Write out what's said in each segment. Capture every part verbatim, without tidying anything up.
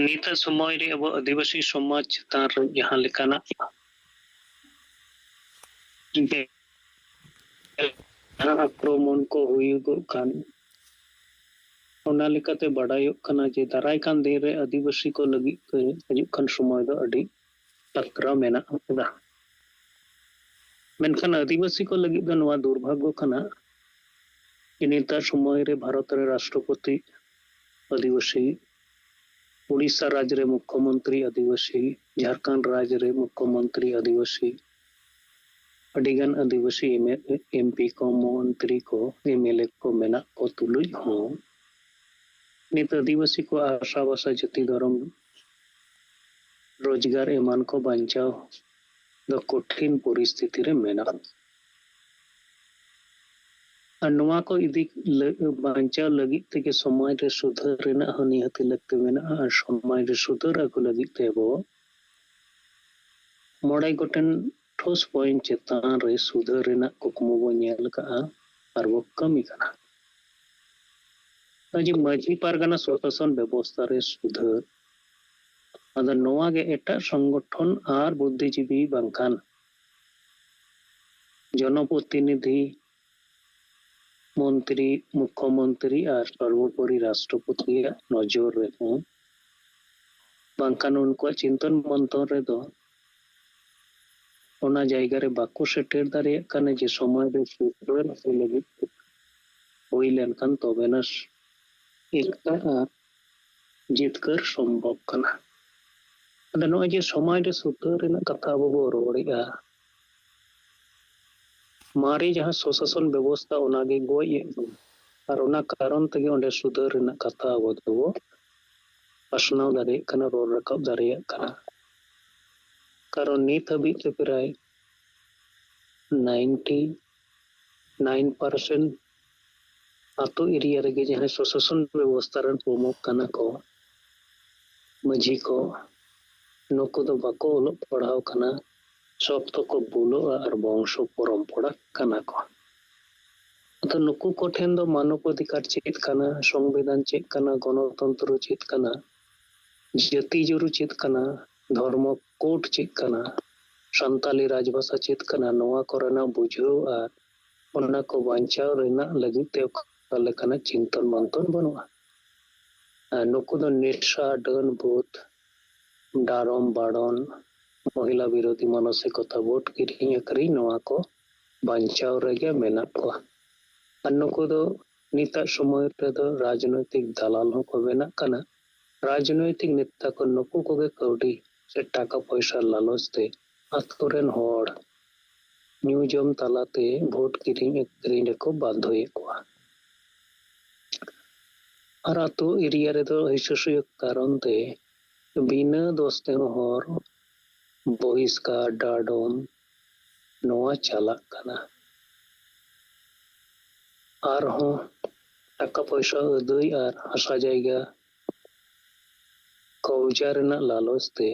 ᱱᱤᱛᱟᱜ ᱥᱚᱢᱚᱭ ᱨᱮ ᱟᱵᱚ ᱟᱹᱫᱤᱵᱟᱹᱥᱤ ᱥᱚᱢᱟᱡᱽ ᱪᱮᱛᱟᱱ ᱨᱮ ᱡᱟᱦᱟᱸ ᱞᱮᱠᱟᱱᱟᱜ ᱡᱟᱦᱟᱸ ᱟᱠᱨᱚᱢᱚᱱ ᱠᱚ ᱦᱩᱭᱩᱜᱚᱜ ᱠᱟᱱ, ᱚᱱᱟ ᱞᱮᱠᱟᱛᱮ ᱵᱟᱰᱟᱭᱚᱜ ᱠᱟᱱᱟ ᱡᱮ ᱫᱟᱨᱟᱭ ᱠᱟᱱ ᱫᱤᱱ ᱨᱮ ᱟᱹᱫᱤᱵᱟᱹᱥᱤ ᱠᱚ ᱞᱟᱹᱜᱤᱫ ᱛᱮ ᱦᱤᱡᱩᱜ ᱠᱟᱱ ᱥᱚᱢᱚᱭ ᱫᱚ ᱟᱹᱰᱤ ᱠᱷᱟᱛᱨᱟ ᱢᱮᱱᱟᱜ ᱟᱠᱟᱫᱟ᱾ ᱢᱮᱱᱠᱷᱟᱱ ᱟᱹᱫᱤᱵᱟᱹᱥᱤ ᱠᱚ ᱞᱟᱹᱜᱤᱫ ᱫᱚ ᱱᱚᱣᱟ ᱫᱩᱨᱵᱷᱟᱜᱽᱜᱚ ᱠᱟᱱᱟ ᱡᱮ ᱱᱤᱛᱟᱜ ᱥᱚᱢᱚᱭ ᱨᱮ ᱵᱷᱟᱨᱚᱛ ᱨᱮ ᱨᱟᱥᱴᱨᱚᱯᱚᱛᱤ ᱟᱹᱫᱤᱵᱟᱹᱥᱤ, ᱩᱲᱤᱥᱥᱟ ᱨᱟᱡᱽ ᱨᱮ ᱢᱩᱠᱠᱷᱚᱢᱚᱱᱛᱨᱤ ᱟᱹᱫᱤᱵᱟᱹᱥᱤ, ᱡᱷᱟᱲᱠᱷᱚᱸᱰ ᱨᱟᱡᱽ ᱨᱮ ᱢᱩᱠᱠᱷᱚᱢᱚᱱᱛᱨᱤ ᱟᱹᱫᱤᱵᱟᱹᱥᱤ, ᱟᱹᱰᱤᱜᱟᱱ ᱟᱹᱫᱤᱵᱟᱹᱥᱤ ᱮᱢ ᱯᱤ ᱠᱚ, ᱢᱚᱱᱛᱨᱤ ᱠᱚ, ᱮᱢ ᱮᱞ ᱮ ᱠᱚ ᱢᱮᱱᱟᱜ ᱠᱚ ᱛᱩᱞᱩᱡ ᱦᱚᱸ ᱱᱤᱛ ᱟᱹᱫᱤᱵᱟᱹᱥᱤ ᱠᱚ ᱟᱥᱟ ᱵᱷᱟᱥᱟ, ᱡᱟᱹᱛᱤ, ᱫᱷᱚᱨᱚᱢ, ᱨᱳᱡᱽᱜᱟᱨ ᱮᱢᱟᱱ ᱠᱚ ᱵᱟᱧᱪᱟᱣ ᱫᱚ ᱠᱚᱴᱷᱤᱱ ᱯᱚᱨᱤᱥᱛᱷᱤᱛᱤ ᱨᱮ ᱢᱮᱱᱟᱜᱼᱟ᱾ ᱟᱨ ᱱᱚᱣᱟ ᱠᱚ ᱤᱫᱤ ᱞᱟᱹ-, ᱵᱟᱧᱪᱟᱣ ᱞᱟᱹᱜᱤᱫ ᱛᱮᱜᱮ ᱥᱚᱢᱟᱡᱽ ᱨᱮ ᱥᱩᱫᱷᱟᱹᱨ ᱨᱮᱱᱟᱜ ᱦᱚᱸ ᱱᱤᱦᱟᱹᱛᱤ ᱞᱟᱹᱠᱛᱤ ᱢᱮᱱᱟᱜᱼᱟ᱾ ᱟᱨ ᱥᱚᱢᱟᱡᱽ ᱨᱮ ᱥᱩᱫᱷᱟᱹᱨ ᱟᱹᱜᱩ ᱞᱟᱹᱜᱤᱫ ᱛᱮ ᱟᱵᱚ ᱢᱚᱬᱮ ᱜᱚᱴᱮᱱ ᱴᱷᱳᱥ ᱯᱚᱭᱮᱱᱴ ᱪᱮᱛᱟᱱ ᱨᱮ ᱥᱩᱫᱷᱟᱹᱨ ᱨᱮᱱᱟᱜ ᱠᱩᱠᱢᱩ ᱵᱚ ᱧᱮᱞ ᱟᱠᱟᱫᱼᱟ ᱟᱨ ᱵᱚ ᱠᱟᱹᱢᱤ ᱠᱟᱱᱟ᱾ ᱱᱚᱜᱼᱚᱭ ᱡᱮ ᱢᱟᱹᱡᱷᱤ ᱯᱟᱨᱜᱟᱱᱟ ᱥᱚᱥᱟᱥᱚᱱ ᱵᱮᱵᱚᱥᱛᱷᱟ ᱨᱮ ᱥᱩᱫᱷᱟᱹᱨ, ᱟᱫᱚ ᱱᱚᱣᱟ ᱜᱮ ᱮᱴᱟᱜ ᱥᱚᱝᱜᱚᱴᱷᱚᱱ ᱟᱨ ᱵᱩᱫᱽᱫᱷᱤᱡᱤᱵᱤ ᱵᱟᱝᱠᱷᱟᱱ ᱡᱚᱱᱚᱯᱨᱚᱛᱤᱱᱤᱫᱷᱤ, ᱢᱚᱱᱛᱨᱤ, ᱢᱩᱠᱠᱷᱚᱢᱚᱱᱛᱨᱤ ᱟᱨ ᱥᱚᱨᱵᱚᱯᱚᱨᱤ ᱨᱟᱥᱴᱨᱚᱯᱚᱛᱤᱭᱟᱜ ᱱᱚᱡᱚᱨ ᱨᱮᱦᱚᱸ ᱵᱟᱝᱠᱷᱟᱱ ᱩᱱᱠᱩᱣᱟᱜ ᱪᱤᱱᱛᱚᱱ ᱢᱚᱱᱛᱷᱚᱱ ᱨᱮᱫᱚ ᱚᱱᱟ ᱡᱟᱭᱜᱟ ᱨᱮ ᱵᱟᱠᱚ ᱥᱮᱴᱮᱨ ᱫᱟᱲᱮᱭᱟᱜ ᱠᱟᱱᱟ ᱡᱮ ᱥᱚᱢᱟᱡᱽ ᱨᱮ ᱥᱩᱫᱷᱟᱹᱨ ᱟᱹᱜᱩ ᱞᱟᱹᱜᱤᱫ ᱛᱮ ᱦᱩᱭ ᱞᱮᱱᱠᱷᱟᱱ ᱛᱚᱵᱮᱱᱟ ᱮᱠᱛᱟ ᱟᱨ ᱡᱤᱛᱠᱟᱹᱨ ᱥᱚᱢᱵᱷᱚᱵ ᱠᱟᱱᱟ᱾ ᱟᱫᱚ ᱱᱚᱜᱼᱚᱭ ᱡᱮ ᱥᱚᱢᱟᱡᱽ ᱨᱮ ᱥᱩᱫᱷᱟᱹᱨ ᱨᱮᱱᱟᱜ ᱠᱟᱛᱷᱟ ᱟᱵᱚ ᱵᱚ ᱨᱚᱲᱮᱫᱼᱟ, ᱢᱟᱨᱮ ᱡᱟᱦᱟᱸ ᱥᱚᱥᱟᱥᱚᱱ ᱵᱮᱵᱚᱥᱛᱷᱟ ᱚᱱᱟᱜᱮ ᱜᱚᱡ ᱮᱫ ᱵᱚᱱᱟ, ᱟᱨ ᱚᱱᱟ ᱠᱟᱨᱚᱱ ᱛᱮᱜᱮ ᱚᱸᱰᱮ ᱥᱩᱫᱷᱟᱹᱨ ᱨᱮᱱᱟᱜ ᱠᱟᱛᱷᱟ ᱟᱵᱚ ᱫᱚᱵᱚ ᱯᱟᱥᱱᱟᱣ ᱫᱟᱲᱮᱭᱟᱜ ᱠᱟᱱᱟ, ᱨᱚᱲ ᱨᱟᱠᱟᱵ ᱫᱟᱲᱮᱭᱟᱜ ᱠᱟᱱᱟ᱾ ᱠᱟᱨᱚᱱ ᱱᱤᱛ ᱦᱟᱹᱵᱤᱡ ᱛᱮ ᱯᱨᱟᱭ ᱱᱟᱭᱤᱱᱴᱤ ᱱᱟᱭᱤᱱ ᱯᱟᱨᱥᱮᱱᱴ ᱟᱛᱳ ᱮᱨᱤᱭᱟ ᱨᱮᱜᱮ ᱡᱟᱦᱟᱸᱭ ᱥᱚᱥᱟᱥᱚᱱ ᱵᱮᱵᱚᱥᱛᱷᱟ ᱨᱮᱱ ᱯᱨᱚᱢᱩᱠᱷ ᱠᱟᱱᱟ ᱠᱚ, ᱢᱟᱹᱡᱷᱤ ᱠᱚ, ᱱᱩᱠᱩ ᱫᱚ ᱵᱟᱠᱚ ᱚᱞᱚᱜ ᱯᱟᱲᱦᱟᱣ ᱠᱟᱱᱟ, ᱥᱚᱠᱛᱚ ᱠᱚ ᱵᱩᱞᱟᱹᱜᱼᱟ ᱟᱨ ᱵᱚᱝᱥᱚ ᱯᱚᱨᱚᱢᱯᱚᱨᱟ ᱠᱟᱱᱟ ᱠᱚ᱾ ᱟᱫᱚ ᱱᱩᱠᱩ ᱠᱚᱴᱷᱮᱱ ᱫᱚ ᱢᱟᱱᱚᱵ ᱚᱫᱷᱤᱠᱟᱨ ᱪᱮᱫ ᱠᱟᱱᱟ, ᱥᱚᱝᱵᱤᱫᱷᱟᱱ ᱪᱮᱫ ᱠᱟᱱᱟ, ᱜᱚᱱᱚᱛᱚᱱᱛᱨᱚ ᱪᱮᱫ ᱠᱟᱱᱟ, ᱡᱟᱹᱛᱤ ᱡᱩᱨᱩ ᱪᱮᱫ ᱠᱟᱱᱟ, ᱫᱷᱚᱨᱢᱚ ᱠᱳᱰ ᱪᱮᱫ ᱠᱟᱱᱟ, ᱥᱟᱱᱛᱟᱞᱤ ᱨᱟᱡᱽᱵᱷᱟᱥᱟ ᱪᱮᱫ ᱠᱟᱱᱟ, ᱱᱚᱣᱟ ᱠᱚᱨᱮᱱᱟᱜ ᱵᱩᱡᱷᱟᱹᱣ ᱟᱨ ᱚᱱᱟ ᱠᱚ ᱵᱟᱧᱪᱟᱣ ᱨᱮᱱᱟᱜ ᱞᱟᱹᱜᱤᱫ ᱛᱮ ᱚᱠᱟ ᱞᱮᱠᱟᱱᱟᱜ ᱪᱤᱱᱛᱚᱱ ᱢᱟᱱᱛᱚᱱ ᱵᱟᱹᱱᱩᱜᱼᱟ᱾ ᱟᱨ ᱱᱩᱠᱩ ᱫᱚ ᱱᱮᱥᱟ, ᱰᱟᱹᱱ, ᱵᱷᱩᱛ, ᱰᱟᱨᱚᱢ, ᱵᱟᱲᱚᱱ, ᱢᱚᱦᱤᱞᱟ ᱵᱤᱨᱳᱫᱷᱤ ᱢᱟᱱᱚᱥᱤᱠᱚᱛᱟ, ᱵᱷᱳᱴ ᱠᱤᱨᱤᱧ ᱟᱹᱠᱷᱨᱤᱧ, ᱱᱚᱣᱟ ᱠᱚ ᱵᱟᱧᱪᱟᱣ ᱨᱮᱜᱮ ᱢᱮᱱᱟᱜ ᱠᱚᱣᱟ᱾ ᱟᱨ ᱱᱩᱠᱩ ᱫᱚ ᱱᱤᱛᱟᱜ ᱥᱚᱢᱚᱭ ᱨᱮᱫᱚ ᱨᱟᱡᱽᱱᱳᱭᱛᱤᱠ ᱫᱟᱞᱟᱞ ᱦᱚᱸᱠᱚ ᱵᱮᱱᱟᱜ ᱠᱟᱱᱟ᱾ ᱨᱟᱡᱽᱱᱳᱭᱛᱤᱠ ᱱᱮᱛᱟ ᱠᱚ ᱱᱩᱠᱩ ᱠᱚᱜᱮ ᱠᱟᱹᱣᱰᱤ ᱥᱮ ᱴᱟᱠᱟ ᱯᱚᱭᱥᱟ ᱞᱟᱞᱚᱪ ᱛᱮ ᱟᱛᱳ ᱨᱮᱱ ᱦᱚᱲ ᱧᱩ ᱡᱚᱢ ᱛᱟᱞᱟᱛᱮ ᱵᱷᱳᱴ ᱠᱤᱨᱤᱧ ᱟᱹᱠᱷᱨᱤᱧ ᱨᱮᱠᱚ ᱵᱟᱫᱷᱚᱭᱮᱫ ᱠᱚᱣᱟ᱾ ᱟᱨ ᱟᱛᱳ ᱮᱨᱤᱭᱟ ᱨᱮᱫᱚ ᱦᱤᱥᱟᱹ ᱥᱩᱭᱟᱹ ᱠᱟᱨᱚᱱ ᱛᱮ ᱵᱤᱱᱟᱹ ᱫᱳᱥ ᱛᱮᱦᱚᱸ ᱦᱚᱲ ᱵᱚᱦᱤᱥᱠᱟᱨ, ᱰᱟᱰᱚᱢ, ᱱᱚᱣᱟ ᱪᱟᱞᱟᱜ ᱠᱟᱱᱟ᱾ ᱟᱨᱦᱚᱸ ᱴᱟᱠᱟ ᱯᱚᱭᱥᱟ ᱟᱹᱫᱟᱹᱭ ᱟᱨ ᱦᱟᱥᱟ ᱡᱟᱭᱜᱟ ᱠᱚᱵᱡᱟ ᱨᱮᱱᱟᱜ ᱞᱟᱞᱚᱪ ᱛᱮ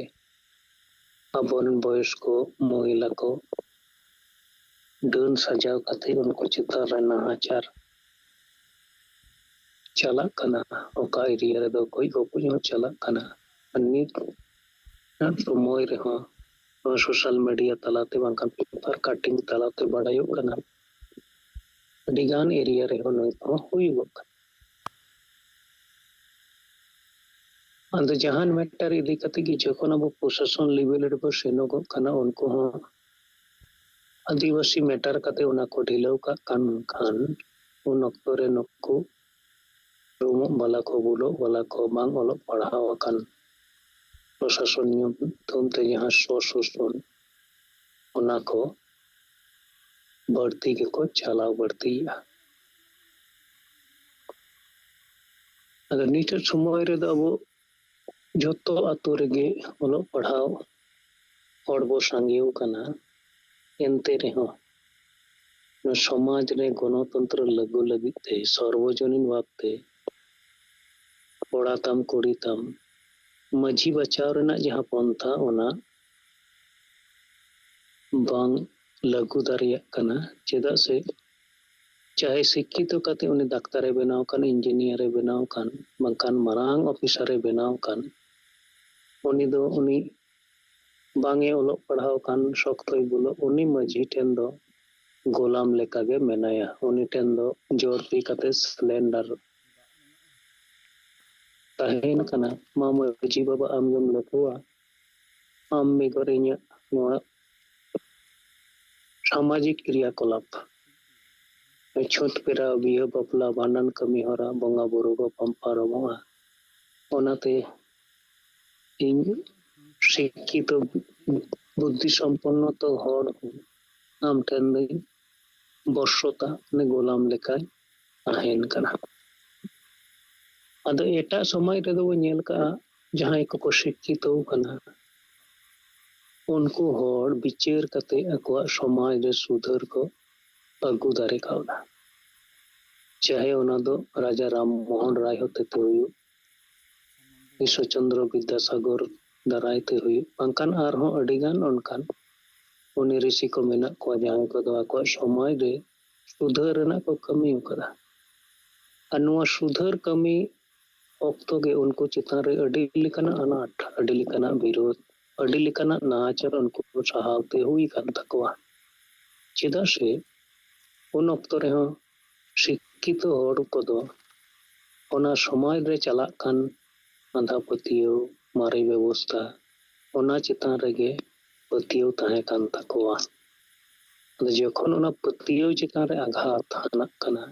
ᱟᱵᱚᱨᱮᱱ ᱵᱚᱭᱚᱥᱠᱚ ᱢᱚᱦᱤᱞᱟ ᱠᱚ ᱰᱟᱹᱱ ᱥᱟᱡᱟᱣ ᱠᱟᱛᱮ ᱩᱱᱠᱩ ᱪᱮᱛᱟᱱ ᱨᱮ ᱱᱟᱦᱟᱪᱟᱨ ᱪᱟᱞᱟᱜ ᱠᱟᱱᱟ᱾ ᱚᱠᱟ ᱮᱨᱤᱭᱟ ᱨᱮᱫᱚ ᱜᱚᱡ ᱜᱚᱯᱚᱡ ᱦᱚᱸ ᱪᱟᱞᱟᱜ ᱠᱟᱱᱟ᱾ ᱟᱨ ᱱᱤᱛ ᱥᱚᱢᱚᱭ ᱨᱮᱦᱚᱸ ᱱᱚᱣᱟ ᱥᱳᱥᱟᱞ ᱢᱤᱰᱤᱭᱟ ᱛᱟᱞᱟᱛᱮ ᱵᱟᱝᱠᱷᱟᱱ ᱯᱮᱯᱟᱨ ᱠᱟᱴᱤᱝ ᱛᱟᱞᱟᱛᱮ ᱵᱟᱲᱟᱭᱚᱜ ᱠᱟᱱᱟ᱾ ᱟᱹᱰᱤᱜᱟᱱ ᱮᱨᱤᱭᱟ ᱨᱮᱦᱚᱸ ᱱᱚᱝᱠᱟ ᱦᱚᱸ ᱦᱩᱭᱩᱜᱚᱜ ᱠᱟᱱᱟ᱾ ᱟᱫᱚ ᱡᱟᱦᱟᱱ ᱢᱮᱴᱟᱨ ᱤᱫᱤ ᱠᱟᱛᱮ ᱜᱮ ᱡᱚᱠᱷᱚᱱ ᱟᱵᱚ ᱯᱨᱚᱥᱟᱥᱚᱱ ᱞᱮᱵᱮᱞ ᱨᱮᱵᱚ ᱥᱮᱱᱚᱜᱚᱜ ᱠᱟᱱᱟ, ᱩᱱᱠᱩ ᱦᱚᱸ ᱟᱹᱫᱤᱵᱟᱹᱥᱤ ᱢᱮᱴᱟᱨ ᱠᱟᱛᱮ ᱚᱱᱟ ᱠᱚ ᱰᱷᱤᱞᱟᱹᱣ ᱠᱟᱜ ᱠᱟᱱ ᱠᱷᱟᱱ, ᱩᱱ ᱚᱠᱛᱚ ᱨᱮ ᱱᱩᱠᱩ ᱨᱩᱢᱩᱜ ᱵᱟᱞᱟ ᱠᱚ, ᱵᱩᱞᱚᱜ ᱵᱟᱞᱟ ᱠᱚ, ᱵᱟᱝ ᱚᱞᱚᱜ ᱯᱟᱲᱦᱟᱣ ᱟᱠᱟᱱ ᱯᱨᱚᱥᱟᱥᱚᱱ ᱧᱩᱛᱩᱢ ᱛᱮ ᱡᱟᱦᱟᱸ ᱥᱚ ᱥᱚᱥᱚᱱ, ᱚᱱᱟ ᱠᱚ ᱵᱟᱹᱲᱛᱤ ᱜᱮᱠᱚ ᱪᱟᱞᱟᱣ ᱵᱟᱹᱲᱛᱤᱭᱮᱫᱼᱟ᱾ ᱟᱫᱚ ᱱᱤᱛᱚᱜ ᱥᱚᱢᱚᱭ ᱨᱮᱫᱚ ᱟᱵᱚ ᱡᱚᱛᱚ ᱟᱛᱳ ᱨᱮᱜᱮ ᱚᱞᱚᱜ ᱯᱟᱲᱦᱟᱣ ᱦᱚᱲ ᱵᱚ ᱥᱟᱸᱜᱮ ᱟᱠᱟᱱᱟ, ᱮᱱᱛᱮ ᱨᱮᱦᱚᱸ ᱱᱚᱣᱟ ᱥᱚᱢᱟᱡᱽ ᱨᱮ ᱜᱚᱱᱚᱛᱚᱱᱛᱨᱚ ᱞᱟᱹᱜᱩ ᱞᱟᱹᱜᱤᱫ ᱛᱮ ᱥᱚᱨᱵᱚᱡᱚᱱᱤᱱ ᱵᱷᱟᱵᱽᱛᱮ ᱠᱚᱲᱟ ᱛᱟᱢ ᱠᱩᱲᱤ ᱛᱟᱢ ᱢᱟᱹᱡᱷᱤ ᱵᱟᱪᱷᱟᱣ ᱨᱮᱱᱟᱜ ᱡᱟᱦᱟᱸ ᱯᱚᱱᱛᱷᱟ, ᱚᱱᱟ ᱵᱟᱝ ᱞᱟᱹᱜᱩ ᱫᱟᱲᱮᱭᱟᱜ ᱠᱟᱱᱟ᱾ ᱪᱮᱫᱟᱜ ᱥᱮ ᱪᱟᱦᱮ ᱥᱤᱠᱠᱷᱤᱛᱚ ᱠᱟᱛᱮ ᱩᱱᱤ ᱰᱟᱠᱛᱟᱨᱮ ᱵᱮᱱᱟᱣ ᱠᱟᱱ, ᱤᱧᱡᱤᱱᱤᱭᱟᱨᱮ ᱵᱮᱱᱟᱣ ᱠᱟᱱ, ᱵᱟᱝᱠᱷᱟᱱ ᱢᱟᱨᱟᱝ ᱚᱯᱷᱤᱥᱟᱨᱮ ᱵᱮᱱᱟᱣ ᱠᱟᱱ, ᱩᱱᱤ ᱫᱚ ᱩᱱᱤ ᱵᱟᱝ ᱮ ᱚᱞᱚᱜ ᱯᱟᱲᱦᱟᱣ ᱠᱟᱱ ᱥᱚᱠᱛᱚᱭ ᱵᱩᱞᱟᱹᱜ, ᱩᱱᱤ ᱢᱟᱹᱡᱷᱤ ᱴᱷᱮᱱ ᱫᱚ ᱜᱳᱞᱟᱢ ᱞᱮᱠᱟᱜᱮ ᱢᱮᱱᱟᱭᱟ᱾ ᱩᱱᱤ ᱴᱷᱮᱱ ᱫᱚ ᱡᱳᱨ ᱛᱤ ᱠᱟᱛᱮ ᱥᱮᱞᱮᱱᱰᱟᱨ ᱛᱟᱦᱮᱱ ᱠᱟᱱᱟ᱾ ᱢᱟ ᱢᱟᱹᱡᱷᱤ ᱵᱟᱵᱟ, ᱟᱢᱜᱮᱢ ᱞᱟᱹᱴᱩᱣᱟ, ᱟᱢ ᱵᱮᱜᱚᱨ ᱤᱧᱟᱹᱜ ᱱᱚᱣᱟ ᱥᱟᱢᱟᱡᱤᱠ ᱠᱨᱤᱭᱟᱠᱚᱞᱟᱯ, ᱪᱷᱩᱸᱛ ᱯᱮᱨᱟ, ᱵᱤᱦᱟᱹ ᱵᱟᱯᱞᱟ, ᱵᱷᱟᱸᱰᱟᱱ ᱠᱟᱹᱢᱤ ᱦᱚᱨᱟ, ᱵᱚᱸᱜᱟ ᱵᱩᱨᱩ ᱠᱚ ᱵᱟᱝ ᱯᱟᱨᱚᱢᱚᱜᱼᱟ᱾ ᱚᱱᱟᱛᱮ ᱤᱧ ᱥᱤᱠᱠᱷᱤᱛᱚ ᱵᱩᱫᱽᱫᱷᱤ ᱥᱚᱢᱯᱚᱱᱱᱚ ᱛᱚ ᱦᱚᱲ ᱟᱢ ᱴᱷᱮᱱ ᱫᱚᱧ ᱵᱚᱨᱥᱚᱛᱟ, ᱢᱟᱱᱮ ᱜᱳᱞᱟᱢ ᱞᱮᱠᱟᱧ ᱛᱟᱦᱮᱱ ᱠᱟᱱᱟ᱾ ᱟᱫᱚ ᱮᱴᱟᱜ ᱥᱚᱢᱟᱡᱽ ᱨᱮᱫᱚ ᱵᱚᱱ ᱧᱮᱞ ᱠᱟᱜᱼᱟ, ᱡᱟᱦᱟᱸᱭ ᱠᱚᱠᱚ ᱥᱤᱠᱠᱷᱤᱛᱚ ᱠᱟᱱᱟ, ᱩᱱᱠᱩ ᱦᱚᱲ ᱵᱤᱪᱟᱹᱨ ᱠᱟᱛᱮ ᱟᱠᱚᱣᱟᱜ ᱥᱚᱢᱟᱡᱽ ᱨᱮ ᱥᱩᱫᱷᱟᱹᱨ ᱠᱚ ᱟᱹᱜᱩ ᱫᱟᱲᱮ ᱠᱟᱣᱫᱟ᱾ ᱪᱟᱦᱮ ᱚᱱᱟ ᱫᱚ ᱨᱟᱡᱟ ᱨᱟᱢ ᱢᱳᱦᱚᱱ ᱨᱟᱭ ᱦᱚᱛᱮᱛᱮ ᱦᱩᱭᱩᱜ, ᱤᱥᱥᱚᱨ ᱪᱚᱱᱫᱨᱚ ᱵᱤᱫᱽᱫᱟᱥᱟᱜᱚᱨ ᱫᱟᱨᱟᱭ ᱛᱮ ᱦᱩᱭᱩᱜ, ᱵᱟᱝᱠᱷᱟᱱ ᱟᱨᱦᱚᱸ ᱟᱹᱰᱤ ᱜᱟᱱ ᱚᱱᱠᱟᱱ ᱢᱩᱱᱤ ᱨᱤᱥᱤ ᱠᱚ ᱢᱮᱱᱟᱜ ᱠᱚᱣᱟ, ᱡᱟᱦᱟᱸᱭ ᱠᱚᱫᱚ ᱟᱠᱚᱣᱟᱜ ᱥᱚᱢᱟᱡᱽ ᱨᱮ ᱥᱩᱫᱷᱟᱹᱨ ᱨᱮᱱᱟᱜ ᱠᱚ ᱠᱟᱹᱢᱤ ᱟᱠᱟᱫᱟ᱾ ᱟᱨ ᱱᱚᱣᱟ ᱥᱩᱫᱷᱟᱹᱨ ᱠᱟᱹᱢᱤ ᱚᱠᱛᱚ ᱜᱮ ᱩᱱᱠᱩ ᱪᱮᱛᱟᱱ ᱨᱮ ᱟᱹᱰᱤ ᱞᱮᱠᱟᱱᱟᱜ ᱟᱱᱟᱴ, ᱟᱹᱰᱤ ᱞᱮᱠᱟᱱᱟᱜ ᱵᱤᱨᱳᱫᱷ, ᱟᱹᱰᱤ ᱞᱮᱠᱟᱱᱟᱜ ᱱᱟᱦᱟᱪᱟᱨ ᱩᱱᱠᱩ ᱠᱚ ᱥᱟᱦᱟᱣ ᱛᱮ ᱦᱩᱭ ᱟᱠᱟᱱ ᱛᱟᱠᱚᱣᱟ᱾ ᱪᱮᱫᱟᱜ ᱥᱮ ᱩᱱ ᱚᱠᱛᱚ ᱨᱮᱦᱚᱸ ᱥᱤᱠᱠᱷᱤᱛᱚ ᱦᱚᱲ ᱠᱚᱫᱚ ᱚᱱᱟ ᱥᱚᱢᱟᱡᱽ ᱨᱮ ᱪᱟᱞᱟᱜ ᱠᱟᱱ ᱟᱸᱫᱷᱟ ᱯᱟᱹᱛᱭᱟᱹᱣ, ᱢᱟᱨᱮ ᱵᱮᱵᱚᱥᱛᱷᱟ, ᱚᱱᱟ ᱪᱮᱛᱟᱱ ᱨᱮᱜᱮ ᱯᱟᱹᱛᱭᱟᱹᱣ ᱛᱟᱦᱮᱸ ᱠᱟᱱ ᱛᱟᱠᱚᱣᱟ᱾ ᱟᱫᱚ ᱡᱚᱠᱷᱚᱱ ᱚᱱᱟ ᱯᱟᱹᱛᱭᱟᱹᱣ ᱪᱮᱛᱟᱱ ᱨᱮ ᱟᱜᱷᱟᱛ ᱦᱟᱱᱟᱜ ᱠᱟᱱᱟ,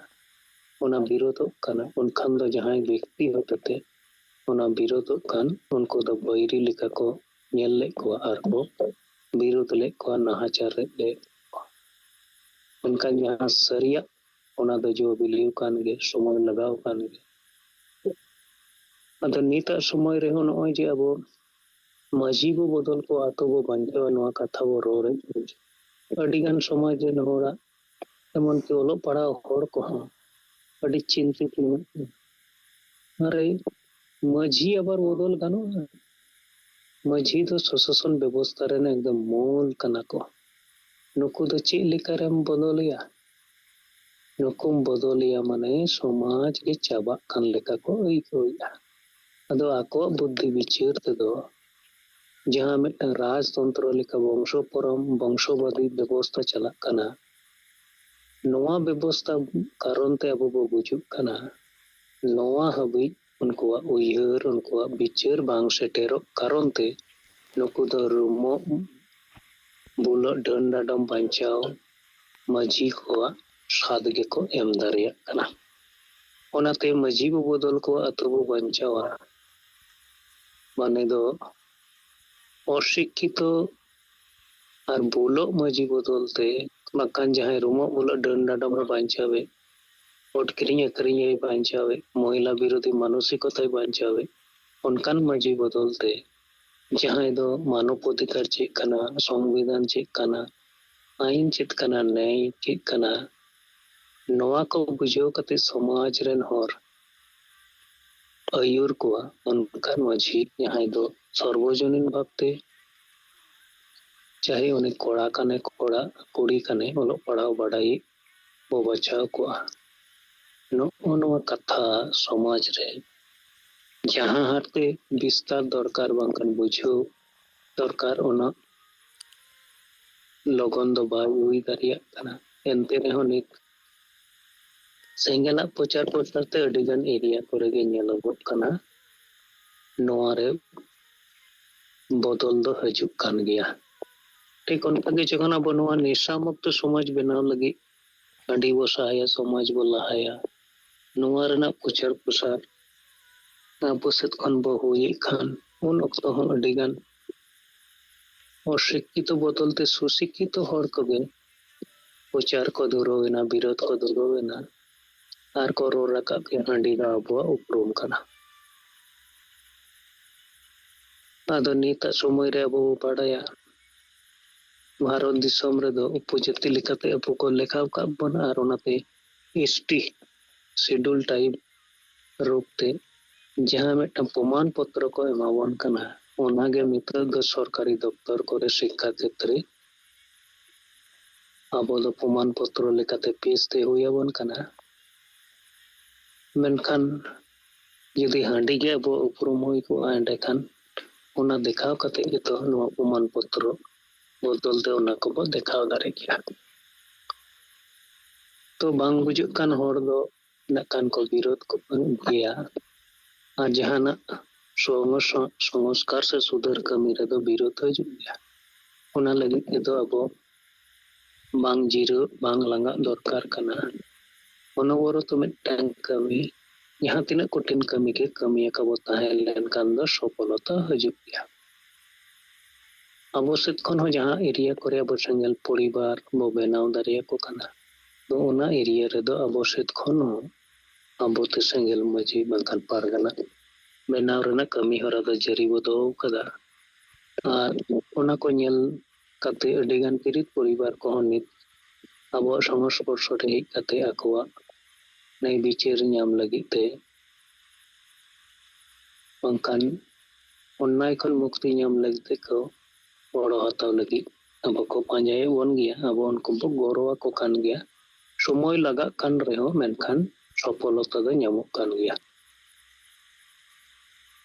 ᱚᱱᱟ ᱵᱤᱨᱳᱫᱚᱜ ᱠᱟᱱᱟ, ᱩᱱᱠᱷᱟᱱ ᱫᱚ ᱡᱟᱦᱟᱸᱭ ᱵᱮᱠᱛᱤ ᱦᱚᱛᱮᱛᱮ ᱚᱱᱟ ᱵᱤᱨᱳᱫᱚᱜ ᱠᱟᱱ, ᱩᱱᱠᱩ ᱫᱚ ᱵᱟᱹᱭᱨᱤ ᱞᱮᱠᱟ ᱠᱚ ᱧᱮᱞ ᱞᱮᱫ ᱠᱚᱣᱟ ᱟᱨ ᱠᱚ ᱵᱤᱨᱳᱫ ᱞᱮᱫ ᱠᱚᱣᱟ, ᱱᱟᱦᱟᱪᱟᱨ ᱨᱮ ᱞᱮᱫ ᱠᱚᱣᱟ᱾ ᱢᱮᱱᱠᱷᱟᱱ ᱡᱟᱦᱟᱸ ᱥᱟᱹᱨᱤᱭᱟᱜ, ᱚᱱᱟ ᱫᱚ ᱡᱚ ᱵᱤᱞᱤ ᱟᱠᱟᱱ ᱜᱮ, ᱥᱚᱢᱚᱭ ᱞᱟᱜᱟᱣ ᱟᱠᱟᱱ ᱜᱮ᱾ ᱟᱫᱚ ᱱᱤᱛᱟᱜ ᱥᱚᱢᱚᱭ ᱨᱮᱦᱚᱸ ᱱᱚᱜᱼᱚᱭ ᱡᱮ ᱟᱵᱚ ᱢᱟᱹᱡᱷᱤ ᱵᱚ ᱵᱚᱫᱚᱞ ᱠᱚᱣᱟ, ᱟᱛᱳ ᱵᱚ ᱵᱟᱧᱪᱟᱣᱟ, ᱱᱚᱣᱟ ᱠᱟᱛᱷᱟ ᱵᱚ ᱨᱚᱲᱮᱫ ᱠᱟᱱᱟ᱾ ᱟᱹᱰᱤᱜᱟᱱ ᱥᱚᱢᱟᱡᱽ ᱨᱮᱱ ᱦᱚᱲᱟᱜ, ᱮᱢᱚᱱᱠᱤ ᱚᱞᱚᱜ ᱯᱟᱲᱦᱟᱣ ᱦᱚᱲ ᱠᱚᱦᱚᱸ ᱟᱹᱰᱤ ᱪᱤᱱᱛᱤᱛ ᱢᱮᱱᱟᱜ ᱠᱚᱣᱟ᱾ ᱟᱨᱮ, ᱢᱟᱹᱡᱷᱤ ᱟᱵᱟᱨ ᱵᱚᱫᱚᱞ ᱜᱟᱱᱚᱜᱼᱟ? ᱢᱟᱹᱡᱷᱤ ᱫᱚ ᱥᱚᱥᱟᱥᱚᱱ ᱵᱮᱵᱚᱥᱛᱷᱟ ᱨᱮᱱ ᱮᱠᱫᱚᱢ ᱢᱩᱞ ᱠᱟᱱᱟ ᱠᱚ᱾ ᱱᱩᱠᱩ ᱫᱚ ᱪᱮᱫ ᱞᱮᱠᱟᱨᱮᱢ ᱵᱚᱫᱚᱞᱮᱭᱟ? ᱱᱩᱠᱩᱢ ᱵᱚᱫᱚᱞᱮᱭᱟ ᱢᱟᱱᱮ ᱥᱚᱢᱟᱡᱽ ᱜᱮ ᱪᱟᱵᱟᱜ ᱠᱟᱱ ᱞᱮᱠᱟ ᱠᱚ ᱟᱹᱭᱠᱟᱹᱣᱮᱫᱼᱟ᱾ ᱟᱫᱚ ᱟᱠᱚᱣᱟᱜ ᱵᱩᱫᱽᱫᱷᱤ ᱵᱤᱪᱟᱹᱨ ᱛᱮᱫᱚ ᱡᱟᱦᱟᱸ ᱢᱤᱫᱴᱟᱝ ᱨᱟᱡᱽᱛᱚᱱᱛᱨᱚ ᱞᱮᱠᱟ ᱵᱚᱝᱥᱚ ᱯᱚᱨᱚᱢ ᱵᱚᱝᱥᱚᱵᱟᱫᱤ ᱵᱮᱵᱚᱥᱛᱷᱟ ᱪᱟᱞᱟᱜ ᱠᱟᱱᱟ, ᱱᱚᱣᱟ ᱵᱮᱵᱚᱥᱛᱷᱟ ᱠᱟᱨᱚᱱ ᱛᱮ ᱟᱵᱚ ᱵᱚ ᱜᱩᱡᱩᱜ ᱠᱟᱱᱟ᱾ ᱱᱚᱣᱟ ᱦᱟᱹᱵᱤᱡ ᱩᱱᱠᱩᱣᱟᱜ ᱩᱭᱦᱟᱹᱨ, ᱩᱱᱠᱩᱣᱟᱜ ᱵᱤᱪᱟᱹᱨ ᱵᱟᱝ ᱥᱮᱴᱮᱨᱚᱜ ᱠᱟᱨᱚᱱ ᱛᱮ ᱱᱩᱠᱩ ᱫᱚ ᱨᱩᱢᱚᱜ ᱵᱩᱞᱟᱹᱜ ᱰᱟᱹᱱ ᱰᱟᱰᱚᱢ ᱵᱟᱧᱪᱟᱣ ᱢᱟᱹᱡᱷᱤ ᱠᱚᱣᱟᱜ ᱥᱟᱫ ᱜᱮᱠᱚ ᱮᱢ ᱫᱟᱲᱮᱭᱟᱜ ᱠᱟᱱᱟ᱾ ᱚᱱᱟᱛᱮ ᱢᱟᱹᱡᱷᱤ ᱵᱚ ᱵᱚᱫᱚᱞ ᱠᱚᱣᱟ, ᱟᱹᱛᱩ ᱵᱚ ᱵᱟᱧᱪᱟᱣᱟ᱾ ᱢᱟᱱᱮ ᱫᱚ ᱚᱥᱤᱠᱠᱷᱤᱛᱚ ᱟᱨ ᱵᱩᱞᱟᱹᱜ ᱢᱟᱹᱡᱷᱤ ᱵᱚᱫᱚᱞ ᱛᱮ ᱵᱟᱝᱠᱷᱟᱱ ᱡᱟᱦᱟᱸᱭ ᱨᱩᱢᱚᱜ ᱵᱩᱞᱟᱹᱜ ᱰᱟᱹᱱ ᱰᱟᱰᱚᱢ ᱮ ᱵᱟᱧᱪᱟᱣᱮᱫ, ᱯᱚᱴ ᱠᱤᱨᱤᱧ ᱟᱹᱠᱷᱨᱤᱧ ᱮ ᱵᱟᱧᱪᱟᱣᱮᱫ, ᱢᱚᱦᱤᱞᱟ ᱵᱤᱨᱳᱫᱷᱤ ᱢᱟᱱᱚᱥᱤᱠᱚᱛᱟᱭ ᱵᱟᱧᱪᱟᱣᱮᱫ, ᱚᱱᱠᱟᱱ ᱢᱟᱹᱡᱷᱤ ᱵᱚᱫᱚᱞ ᱛᱮ ᱡᱟᱦᱟᱸᱭ ᱫᱚ ᱢᱟᱱᱚᱵ ᱚᱫᱷᱤᱠᱟᱨ ᱪᱮᱫ ᱠᱟᱱᱟ, ᱥᱚᱝᱵᱤᱫᱷᱟᱱ ᱪᱮᱫ ᱠᱟᱱᱟ, ᱟᱹᱭᱤᱱ ᱪᱮᱫ ᱠᱟᱱᱟ, ᱱᱮᱭ ᱪᱮᱫ ᱠᱟᱱᱟ, ᱱᱚᱣᱟ ᱠᱚ ᱵᱩᱡᱷᱟᱹᱣ ᱠᱟᱛᱮ ᱥᱚᱢᱟᱡᱽ ᱨᱮᱱ ᱦᱚᱲ ᱟᱹᱭᱩᱨ ᱠᱚᱣᱟ ᱚᱱᱠᱟᱱ ᱢᱟᱹᱡᱷᱤ, ᱡᱟᱦᱟᱸᱭ ᱫᱚ ᱥᱚᱨᱵᱚᱡᱚᱱᱤᱱ ᱵᱷᱟᱵᱽᱛᱮ, ᱪᱟᱦᱮ ᱩᱱᱤ ᱠᱚᱲᱟ ᱠᱟᱱᱮ ᱠᱚᱲᱟ, ᱠᱩᱲᱤ ᱠᱟᱱᱮ, ᱚᱞᱚᱜ ᱯᱟᱲᱦᱟᱣ ᱵᱟᱰᱟᱭᱤᱡ, ᱵᱚ ᱵᱟᱪᱷᱟᱣ ᱠᱚᱣᱟ᱾ ᱱᱚᱜᱼᱚ ᱱᱚᱣᱟ ᱠᱟᱛᱷᱟ ᱥᱚᱢᱟᱡᱽ ᱨᱮ ᱡᱟᱦᱟᱸ ᱦᱟᱨᱛᱮ ᱵᱤᱥᱛᱟᱨ ᱫᱚᱨᱠᱟᱨ ᱵᱟᱝᱠᱷᱟᱱ ᱵᱩᱡᱷᱟᱹᱣ ᱫᱚᱨᱠᱟᱨ, ᱚᱱᱟ ᱞᱚᱜᱚᱱ ᱫᱚ ᱵᱟᱭ ᱦᱩᱭ ᱫᱟᱲᱮᱭᱟᱜ ᱠᱟᱱᱟ᱾ ᱮᱱᱛᱮ ᱨᱮᱦᱚᱸ ᱱᱤᱛ ᱥᱮᱸᱜᱮᱞᱟᱜ ᱯᱨᱚᱪᱟᱨ ᱯᱨᱚᱥᱟᱨ ᱛᱮ ᱟᱹᱰᱤᱜᱟᱱ ᱮᱨᱤᱭᱟ ᱠᱚᱨᱮ ᱜᱮ ᱧᱮᱞᱚᱜᱚᱜ ᱠᱟᱱᱟ ᱱᱚᱣᱟ ᱨᱮ ᱵᱚᱫᱚᱞ ᱫᱚ ᱦᱤᱡᱩᱜ ᱠᱟᱱ ᱜᱮᱭᱟ᱾ ᱴᱷᱤᱠ ᱚᱱᱠᱟᱜᱮ ᱡᱚᱠᱷᱚᱱ ᱟᱵᱚ ᱱᱚᱣᱟ ᱱᱮᱥᱟ ᱢᱩᱠᱛᱚ ᱥᱚᱢᱟᱡᱽ ᱵᱮᱱᱟᱣ ᱞᱟᱹᱜᱤᱫ ᱦᱟᱺᱰᱤ ᱵᱚ ᱥᱟᱦᱟᱭᱟ, ᱥᱚᱢᱟᱡᱽ ᱵᱚ ᱞᱟᱦᱟᱭᱟ, ᱱᱚᱣᱟ ᱨᱮᱱᱟᱜ ᱯᱨᱚᱪᱟᱨ ᱯᱨᱚᱥᱟᱨ ᱟᱵᱚ ᱥᱮᱫ ᱠᱷᱚᱱ ᱵᱚ ᱦᱩᱭᱮᱫ ᱠᱷᱟᱱ, ᱩᱱ ᱚᱠᱛᱚ ᱦᱚᱸ ᱟᱹᱰᱤᱜᱟᱱ ᱚᱥᱤᱠᱠᱷᱤᱛᱚ ᱵᱚᱫᱚᱞ ᱛᱮ ᱥᱩᱥᱤᱠᱠᱷᱤᱛᱚ ᱦᱚᱲ ᱠᱚᱜᱮ ᱯᱨᱚᱪᱟᱨ ᱠᱚ ᱫᱷᱩᱨᱟᱹᱣ ᱮᱱᱟ, ᱵᱤᱨᱳᱫ ᱠᱚ ᱫᱷᱩᱨᱟᱹᱣ ᱮᱱᱟ, ᱟᱨ ᱠᱚ ᱨᱚᱲ ᱨᱟᱠᱟᱵ ᱠᱮᱫᱟ, ᱦᱟᱺᱰᱤ ᱫᱚ ᱟᱵᱚᱣᱟᱜ ᱩᱯᱨᱩᱢ ᱠᱟᱱᱟ᱾ ᱟᱫᱚ ᱱᱤᱛᱟᱜ ᱥᱚᱢᱚᱭ ᱨᱮ ᱟᱵᱚ ᱵᱚ ᱵᱟᱲᱟᱭᱟ, ᱵᱷᱟᱨᱚᱛ ᱫᱤᱥᱚᱢ ᱨᱮᱫᱚ ᱩᱯᱚᱡᱟᱹᱛᱤ ᱞᱮᱠᱟᱛᱮ ᱟᱵᱚ ᱠᱚ ᱞᱮᱠᱷᱟ ᱟᱠᱟᱫ ᱵᱚᱱᱟ, ᱟᱨ ᱚᱱᱟᱛᱮ ᱮᱥ ᱴᱤ, ᱥᱤᱰᱩᱞ ᱴᱟᱭᱤᱵ ᱨᱩᱯ ᱛᱮ ᱡᱟᱦᱟᱸ ᱢᱤᱫᱴᱟᱝ ᱯᱨᱚᱢᱟᱱ ᱯᱚᱛᱨᱚ ᱠᱚ ᱮᱢᱟᱵᱚᱱ ᱠᱟᱱᱟ, ᱚᱱᱟᱜᱮ ᱱᱤᱛᱚᱜ ᱫᱚ ᱥᱚᱨᱠᱟᱨᱤ ᱫᱚᱯᱛᱚᱨ ᱠᱚᱨᱮ, ᱥᱤᱠᱠᱷᱟ ᱠᱷᱮᱛᱨᱮ ᱟᱵᱚ ᱫᱚ ᱯᱨᱚᱢᱟᱱ ᱯᱚᱛᱨᱚ ᱞᱮᱠᱟᱛᱮ ᱯᱮᱥ ᱛᱮ ᱦᱩᱭ ᱟᱵᱚᱱ ᱠᱟᱱᱟ᱾ ᱢᱮᱱᱠᱷᱟᱱ ᱡᱩᱫᱤ ᱦᱟᱺᱰᱤ ᱜᱮ ᱟᱵᱚᱣᱟᱜ ᱩᱯᱨᱩᱢ ᱦᱩᱭ ᱠᱚᱜᱼᱟ, ᱮᱸᱰᱮᱠᱷᱟᱱ ᱚᱱᱟ ᱫᱮᱠᱷᱟᱣ ᱠᱟᱛᱮ ᱜᱮᱛᱚ ᱱᱚᱣᱟ ᱯᱨᱚᱢᱟᱱ ᱯᱚᱛᱨᱚ ᱵᱚᱫᱚᱞ ᱛᱮ ᱚᱱᱟ ᱠᱚᱵᱚ ᱫᱮᱠᱷᱟᱣ ᱫᱟᱲᱮ ᱠᱮᱭᱟ᱾ ᱛᱚ ᱵᱟᱝ ᱵᱩᱡᱷᱟᱹᱜ ᱠᱟᱱ ᱦᱚᱲ ᱫᱚ ᱱᱟᱜ ᱠᱷᱟᱱ ᱠᱚ ᱵᱤᱨᱳᱫ ᱠᱚ ᱜᱮᱭᱟ᱾ ᱟᱨ ᱡᱟᱦᱟᱱᱟᱜ ᱥᱚᱝᱥ-, ᱥᱚᱝᱥᱠᱟᱨ ᱥᱮ ᱥᱩᱫᱷᱟᱹᱨ ᱠᱟᱹᱢᱤ ᱨᱮᱫᱚ ᱵᱤᱨᱳᱫ ᱦᱤᱡᱩᱜ ᱜᱮᱭᱟ᱾ ᱚᱱᱟ ᱞᱟᱹᱜᱤᱫ ᱛᱮᱫᱚ ᱟᱵᱚ ᱵᱟᱝ ᱡᱤᱨᱟᱹᱜ, ᱵᱟᱝ ᱞᱟᱸᱜᱟᱜ ᱫᱚᱨᱠᱟᱨ ᱠᱟᱱᱟ᱾ ᱚᱱᱚᱵᱚᱨᱚᱛᱚ ᱢᱤᱫᱴᱟᱝ ᱠᱟᱹᱢᱤ, ᱡᱟᱦᱟᱸ ᱛᱤᱱᱟᱹᱜ ᱠᱚᱴᱷᱤᱱ ᱠᱟᱹᱢᱤ ᱜᱮ ᱠᱟᱹᱢᱤ ᱟᱠᱟ ᱵᱚ ᱛᱟᱦᱮᱸ ᱞᱮᱱᱠᱷᱟᱱ ᱫᱚ ᱥᱚᱯᱷᱚᱞᱚᱛᱟ ᱦᱤᱡᱩᱜ ᱜᱮᱭᱟ᱾ ᱟᱵᱚ ᱥᱮᱫ ᱠᱷᱚᱱ ᱦᱚᱸ ᱡᱟᱦᱟᱸ ᱮᱨᱤᱭᱟ ᱠᱚᱨᱮ ᱟᱵᱚ ᱥᱮᱸᱜᱮᱞ ᱯᱚᱨᱤᱵᱟᱨ ᱵᱚ ᱵᱮᱱᱟᱣ ᱫᱟᱲᱮᱭᱟᱠᱚ ᱠᱟᱱᱟ, ᱛᱚ ᱚᱱᱟ ᱮᱨᱤᱭᱟ ᱨᱮᱫᱚ ᱟᱵᱚ ᱥᱮᱫ ᱠᱷᱚᱱ ᱦᱚᱸ ᱟᱵᱚ ᱛᱮ ᱥᱮᱸᱜᱮᱞ ᱢᱟᱹᱡᱷᱤ ᱵᱟᱝᱠᱷᱟᱱ ᱯᱟᱨᱜᱟᱱᱟ ᱵᱮᱱᱟᱣ ᱨᱮᱱᱟᱜ ᱠᱟᱹᱢᱤ ᱦᱚᱨᱟ ᱫᱚ ᱡᱟᱹᱨᱤ ᱵᱚ ᱫᱚᱦᱚ ᱠᱟᱫᱟ᱾ ᱟᱨ ᱚᱱᱟ ᱠᱚ ᱧᱮᱞ ᱠᱟᱛᱮ ᱟᱹᱰᱤᱜᱟᱱ ᱯᱤᱨᱤᱛ ᱯᱚᱨᱤᱵᱟᱨ ᱠᱚᱦᱚᱸ ᱱᱤᱛ ᱟᱵᱚᱣᱟᱜ ᱥᱚᱝᱥᱯᱚᱨᱥᱚ ᱨᱮ ᱦᱮᱡ ᱠᱟᱛᱮ ᱟᱠᱚᱣᱟᱜ ᱱᱟᱭ ᱵᱤᱪᱟᱹᱨ ᱧᱟᱢ ᱞᱟᱹᱜᱤᱫ ᱛᱮ, ᱵᱟᱝᱠᱷᱟᱱ ᱚᱱᱱᱟᱭ ᱠᱷᱚᱱ ᱢᱩᱠᱛᱤ ᱧᱟᱢ ᱞᱟᱹᱜᱤᱫ ᱛᱮᱠᱚ ᱜᱚᱲᱚ ᱦᱟᱛᱟᱣ ᱞᱟᱹᱜᱤᱫ ᱟᱵᱚ ᱠᱚ ᱯᱟᱸᱡᱟᱭᱮᱫ ᱵᱚᱱ ᱜᱮᱭᱟ᱾ ᱟᱵᱚ ᱩᱱᱠᱩ ᱵᱚ ᱜᱚᱲᱚ ᱟᱠᱚ ᱠᱟᱱ ᱜᱮᱭᱟ᱾ ᱥᱚᱢᱚᱭ ᱞᱟᱜᱟᱜ ᱠᱟᱱ ᱨᱮᱦᱚᱸ ᱢᱮᱱᱠᱷᱟᱱ ᱥᱚᱯᱷᱚᱞᱚᱛᱟ ᱫᱚ ᱧᱟᱢᱚᱜ ᱠᱟᱱ ᱜᱮᱭᱟ᱾